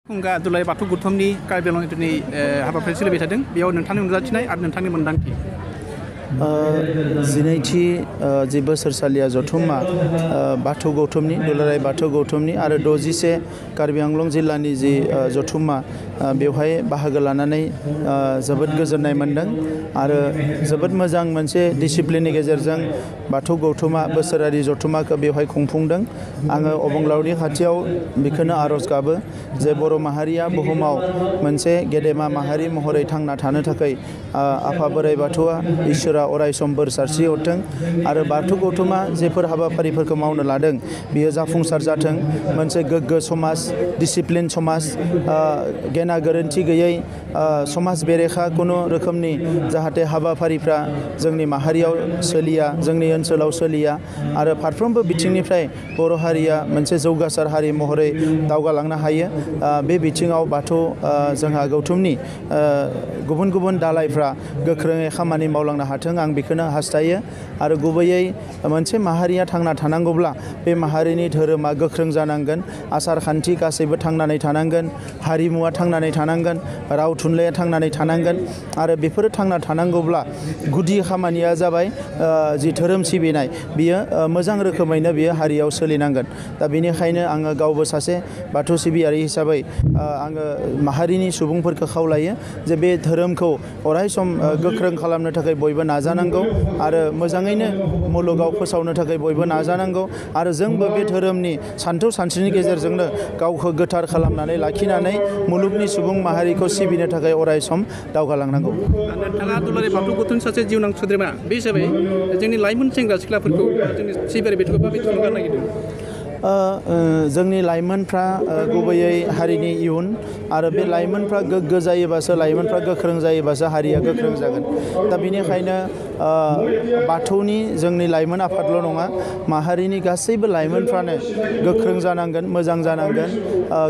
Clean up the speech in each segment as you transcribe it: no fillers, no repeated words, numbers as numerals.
खुंगा दुलाराय बाथौ गौथुमनि कार्बि आंलं ओनसोलनि हाबाफारि सोलिबाय थादों बेयाव नोंथांनि नुजाथिनाय आरो नोंथांनि मोन्दांथि जिनैथि जि बोसोरसालिया जथुम्मा बाथौ गौथुमनि दुलाराय बाथौ गौथुमनि आरो 61 कार्बि आंलं जिल्लानि जि जथुम्मा बेवहाय बाहागो लानानै जोबोद गोजोननाय मोन्दों आरो जोबोद मोजां मोनसे डिसिप्लिननि गेजेरजों बाथौ गौथुमा बोसोरारि जथुम्माखौ बेवहाय खुंफुंदों। आङो अबंलावरि खाथियाव बेखौनो आरज गाबो जे बर' माहारिया बुहुमाव मोनसे गेदेमा माहारि महरै थांना थानो थाखाय आफा बोराइ बाथौआ इसोरा अरायसम बोर सारस्रि हरथों आरो बाथौ गौथुमा जेफोर हाबाफारिफोरखौ मावनो लादों बियो जाफुंसार जाथों। मोनसे गोग्गो समाज, डिसिप्लिन समाज, गेना गोरोन्थि गैयै समाज बेरेखा खुनु रोखोमनि जाहाथे हाबाफारिफ्रा जोंनि माहारियाव सोलिया, जोंनि ओनसोलाव सोलिया आरो फारफ्रोमबो बिथिंनिफ्राय बर' हारिया मोनसे जौगासार हारि महरै दावगालांनो हायो। बे बिथिङाव बाथौ जोंहा गौथुमनि गुबुन गुबुन दालाइफ्रा गोख्रोङै खामानि मावलांनो हाथों आं बेखौनो हास्थायो आरो गुबैयै मोनसे माहारिया थांना थानांगौब्ला बे माहारिनि धोरोमा गोख्रों जानांगोन, आसार खान्थि गासैबो थांनानै थानांगोन, हारिमुवा थांनानै थानांगोन, राव थुनलाइया थांनानै थानांगोन आरो बेफोरो थांना थानांगौब्ला गुदि खामानिया जाबाय जि धोरोम सिबिनाय बियो मोजां रोखोमैनो बियो हारियाव सोलिनांगोन। दा बेनिखायनो आङो गावबो सासे बाथौ सिबियारि हिसाबै आङो माहारिनि सुबुंफोरखौ खावलायो जे बे धोरोमखौ अरायसम गोख्रों खालामनो थाखाय बयबो नाजानांगौ आरो मोजाङैनो मुलुगाव फोसावनो थाखाय बयबो नाजानांगौ आरो जोंबो बे धोरोमनि सानथौ सानस्रिनि गेजेरजोंनो गावखौ गोथार खालामनानै लाखिनानै मुलुगनि सुबुं माहारिखौ सिबिनो थाखाय अरायसम दावगालांनांगौ। नोंथाङा दुलाराय बाथौ गौथुमनि सासे जिउनां सोद्रोमा बे हिसाबै जोंनि लाइमोन सेंग्रा सिख्लाफोरखौ जोंनि सिबियारि बेथौखौ माबायदि थुलुंगा नागिरदों? जोंनि लाइमोनफ्रा गुबैयै हारिनि इयुन आरो बे लाइमोनफ्रा गोग्गो जायोबासो, लाइमोनफ्रा गोख्रों जायोबासो हारिया गोख्रों जागोन। दा बेनिखायनो बाथौनि जोंनि लाइमोन आफादल' नङा, माहारिनि गासैबो लाइमोनफ्रानो गोख्रों जानांगोन, मोजां जानांगोन,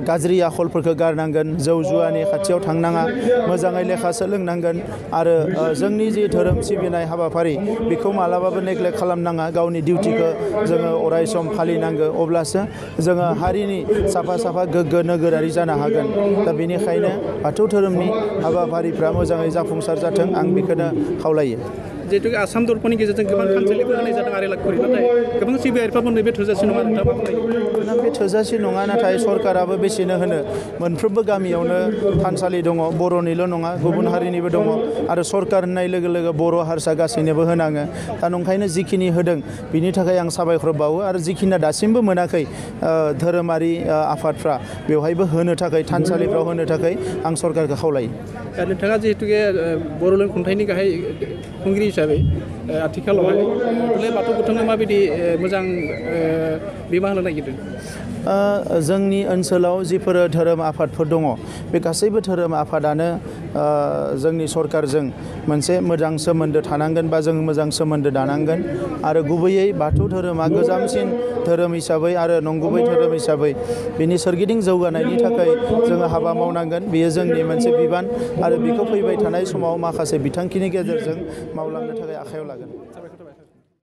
गाज्रि आखलफोरखौ गारनांगोन, जौ जुवानि खाथियाव थांनाङा, मोजाङै लेखा सोलोंनांगोन आरो जोंनि जि धोरोम सिबिनाय हाबाफारि बेखौ मालाबाबो नेग्लेक्ट खालामनाङा, गावनि डिउटिखौ जोङो अरायसम फालिनांगौ अब्लासो जोङो हारिनि साफा गोग्गो नोगोरारि जानो हागोन। दा बेनिखायनो बाथौ धोरोमनि हाबाफारिफ्रा मोजाङै जाफुंसार जाथों आं बेखौनो खावलायो। जिहेतु आसाम दरपनि गेजेरजों गोबां थानसालिफोर होनाय जादों आरेलाखुरि, नाथाय गोबां सिबियारिफ्रा बुंदों बे थोजासे नङा। नोंथाङा मा बुंनो? बे थोजासे नङा, नाथाय सरकाराबो बेसेनो होनो मोनफ्रोमबो गामियावनो थानसालि दङ, बर'निल' नङा गुबुन हारिनिबो दङ आरो सरकार होननाय लोगो लोगो बर' हारसा गासैनोबो होनाङो। दा नंखायनो जिखिनि होदों बिनि थाखाय आं साबायखर बावो आरो जिखिनि दासिमबो मोनाखै धोरोमारि आफादफ्रा बेवहायबो होनो थाखाय, थानसालिफ्राव होनो थाखाय आं सरकारखौ खावलायो। नोंथाङा जिहेतु बर'लें खुंथाइनि गाहाय खुंगिरि हिसाबै आथिखालावहाय दुलाराय बाथौ गौथुमनो माबायदि मोजां बिमा होनो नागिरदों? जोंनि ओनसोलाव जिफोर धोरोम आफादफोर दङ बे गासैबो धोरोम आफादानो जोंनि सरकारजों मोनसे मोजां सोमोन्दो थानांगोन बा जों मोजां सोमोन्दो दानांगोन आरो गुबैयै बाथौ धोरोमा गोजामसिन धोरोम हिसाबै आरो नंगुबै धोरोम हिसाबै बिनि सोरगिदिं जौगानायनि थाखाय जोङो हाबा मावनांगोन। बेयो जोंनि मोनसे बिबान आरो बेखौ फैबाय थानाय समाव माखासे बिथांखिनि गेजेरजों मावलांनो थाखाय आखायाव लागोन।